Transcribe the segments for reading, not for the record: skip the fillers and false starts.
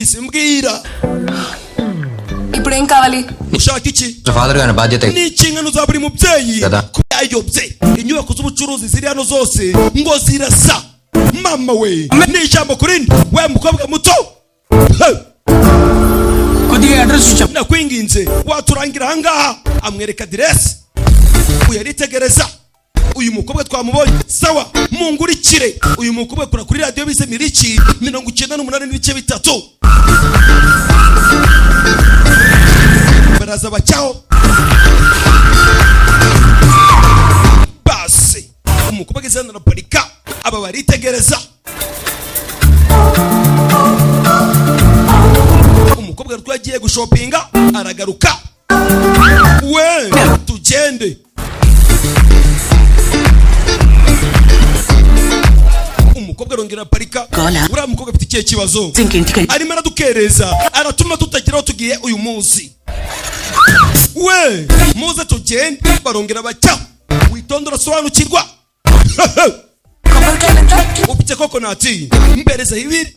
Mbwira. ఇప్పుడు ఏం కావాలి? Ushaka iki? Father గారి బాధ్యత Ni inshingano za buri mubyeyi Dada. kuba yayobye. Inyubako z'ubucuruzi ziri hano zose ngo zirasa. Mama we, ni ijambo kuri nde we mukobwa muto? Hey! కొద్దిగా address చెప్పు. Nakwinginze waturangira ahangaha. Amwereka aderesi, uyu aritegereza. Uyu mukobwa twamubonye. Sawa, mungurikire. Uyu mukobwa akora kuri radiyo bise Miriki 98.3. Baraza bacyaho basi. Umukobwa ageze hano araparika, aba baritegereza. Umukobwa twagiye gushopinga aragaruka. We tugende. Umukobwa arongera araparika. Kola. Uriya mukobwa afite ikihe kibazo? ఇంకింటికి Arimo aradukereza, aratuma tutagera aho tugiye uyu munsi. We muze tugende. Barongera bacya. Witonde urasobanukirwa. Ufite coconut mpereza ibiri.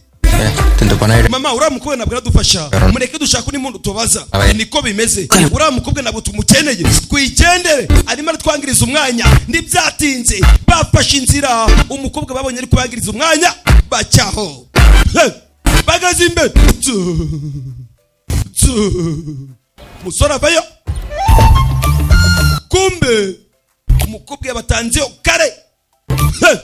తింటూ పని Mama, uriya mukobwa ntabwo aradufasha, mureke dushaka undi muntu tubaza. Niko bimeze, uriya mukobwa ntabwo tumukeneye, twigendere, arimo aratwangiriza umwanya. Ntibyatinze bafashe inzira. Umukobwa babonye ari kubangiriza umwanya, bacyaho. Hey! Bagaze imbere. Tsu, tsu. Musore avayo. Kumbe umukobwa yabatanzeho kare. Hey!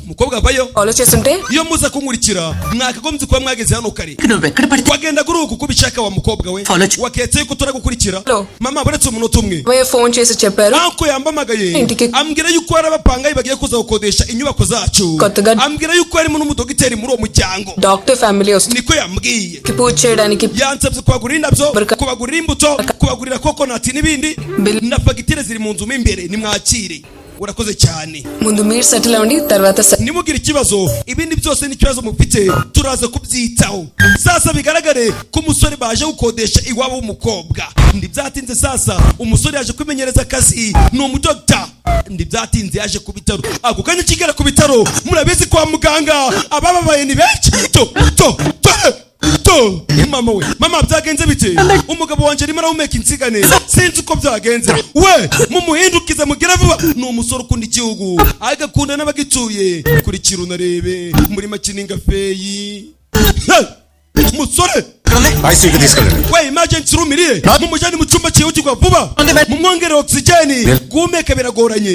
Umukobwa avayo. Follow చేస్తుంటే Iyo muza kunkurikira mwakagombye kuba mwageze hano kare. నువ్వెక్కడ పడితే Wagenda kuri uku uko ubishaka wa mukobwa we. Follow ch- Waketse yuko turagukurikira. Hello. Mama, buretse umunota umwe. అమ్మయ్య phone చేసి చెప్పారు. Anko yambamagaye Indike- ambwira yuko hari abapangayi bagiye kuza gukodesha inyubako zacu. కొత్తగా Ambwira yuko harimo n'umudogiteri muri uwo muryango. Doctor family వస్తుంది Niko yambwiye. పూజ చేయడానికి. Yansabye kubagurira indabyo, Barka- kubagurira imbuto, kubagurira coconut n'ibindi, Bil- na fagitire ziri mu nzu mo imbere. Nimwakire, urakoze cyane. ముందు మీరు settle అవ్వండి, తర్వాత సె- Nimugire ikibazo, ibindi byose n'ikibazo mufite turaza kubyitaho. Sasa bigaragare ko umusore baje gukodesha iwabo w'umukobwa. Ntibyatinze sasa umusore yaje kwimenyereza akazi, ni umudogita. Ntibyatinze yaje ku bitaro. Ako kanya kigera ku bitaro, murabizi kwa muganga abababaye ni benshi. To to to to, mama we, mama, byagenze bite? Umugabo wanjye arimo arahumeka insigane, sinzi uko byagenze. We mumuhindukize mugire vuba. Ni umusore ukunda igihugu, agakunda n'abagituye. Kurikira unarebe muri makininga feyi. Hey! Musore, ఐసీయూకి తీసుకెళ్ళండి. we, emergency room irihe? Mumujyane mu cyumba cyihutirwa vuba, mumwongere oxygen, guhumeka biragoranye,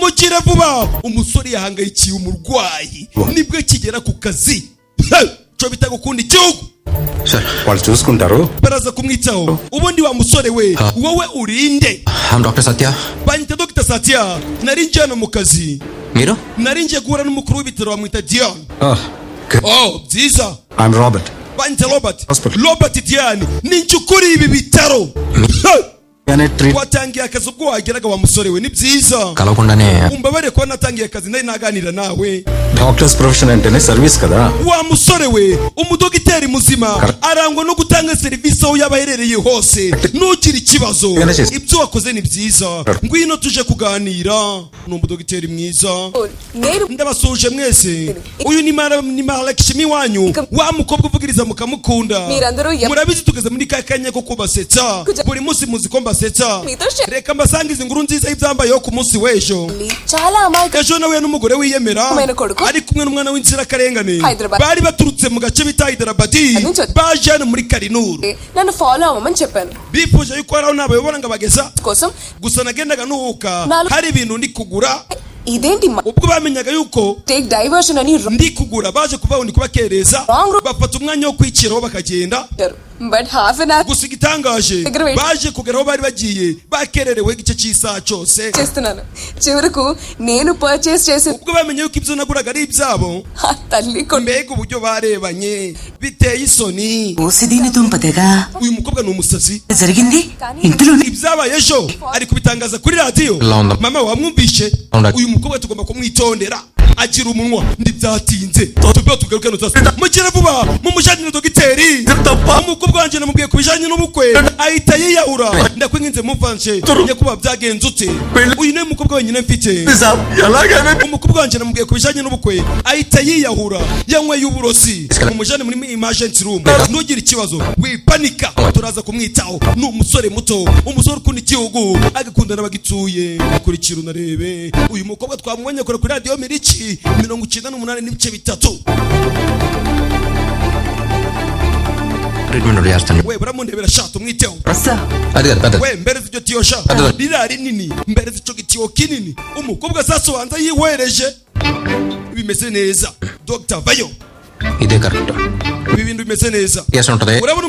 mugire vuba. Umusore yahangayikiye umurwayi, nibwo kigera ku kazi. Hey! Cyo bita gukunda igihugu. Sir. వాళ్ళు చూసుకుంటారు. Baraza kumwitaho. Ubundi wa musore we, wowe urinde? I'm doctor Satya. Banyita Dr Satya, nari ngiye hano mu kazi. మీరు? Nari ngiye guhura n'umukuru w'ibitaro, bamwita Dion. Oh, byiza. I'm Robert. Banyita Robert. Hospital. Robert Dion, ni njye ukuriye ibi bitaro. Hey! అనే treat Watangiye akazi ubwo wageraga wa musore we, ni byiza. కలవకుండానే Umbabarire kuba natangiye akazi nari naganira nawe. Doctors profession అంటేనే service కదా. Wa musore we, umudogiteri muzima arangwa no gutanga serivisi aho yaba aherereye hose. Ntugire ikibazo, ibyo wakoze ni byiza. Ngwino tuje kuganira. Ni umudogiteri mwiza. నేను Ndabasuhuje mwese. Uyu ni Mara, ni Mahalakshmi wanyu, wa mukobwa uvugiriza mukamukunda. మీరందరూ ఎప్- Murabizi tugeze muri ka kanya ko kubasetsa. Kuja- Buri munsi muzi ko mbasetsa. మీతో share Reka mbasangize inkuru nziza y'ibyambayeho ku munsi w'ejo. చాలా అమాయక Ejo nawe n'umugore wiyemera Kumena koruko. ari kumwe n'umwana w'inzirakarengane. Hyderabad. Bari baturutse mu gace bita Hyderabadi, Nuncho- baje hano muri Karinuru. నన్ను follow అవ్వమని చెప్పాను. Bifuje yuko hari aho nabayobora ngo abageza. కోసం Gusa nagendaga nuhuka, Nalu- hari ibintu ndi kugura. ఇదేంటి Ubwo bamenyaga yuko take diversion అని ndi kugura, baje kubaho ndi kubakereza, Wrong route. bafata umwanya wo kwiciraho bakagenda. But half an hour Gusa igitangaje, దగ్గర wait. baje kugera aho bari bagiye bakererewe igice cy'isaha cyose. చేస్తున్నాను. చివరకు నేను purchase చేసి Ubwo bamenye yuko ibyo naguraga ari ibyabo, ఆ తల్లి కొడుకు mbega uburyo barebanye biteye isoni. OC దీని దుంపదగా. Uyu mukobwa ni umusazi. జరిగింది ఇంతలోనే Ibyabaye ejo ari kubitangaza kuri radiyo. Londa. Mama, wamwumvishe? Londa. Uyu mukobwa tugomba kumwitondera. Agira umunwa, ntibyatinze tubeho tugaruke hano. Sasa mugire vuba mumujyanire dogiteri. Umukobwa wanjye namubwiye ku bijyanye n'ubukwe ahita yiyahura. Ndakwinginze mumfashe nyakubahwa. Byagenze ute? Uyu niwe mukobwa wenyine mfite. ఎలాగైనా Umukobwa wanjye namubwiye ku bijyanye n'ubukwe ahita yiyahura, yanyweye uburozi. Mumujyane muri emergency room. Ntugire ikibazo, wipanika, turaza kumwitaho. Ni umusore muto, umusore ukunda igihugu, agakunda n'abagituye. Kurikira unarebe, uyu mukobwa twamubonye kure kuri radiyo Miriki 98.3. Treatment ఒకటి చేస్తాను. We buramundebera sha, tumwiteho. Sir. అది కాదు పెద్దది. We mbereze iryo tiyo sha, ririya rinini, mbereze ico gitiyo kinini. Umukobwa sasa ubanza yihwereje, bimeze neza. Dr vayo. ఇదే correct. Ibi bintu bimeze neza. Case ఉంటుంది. Urabona.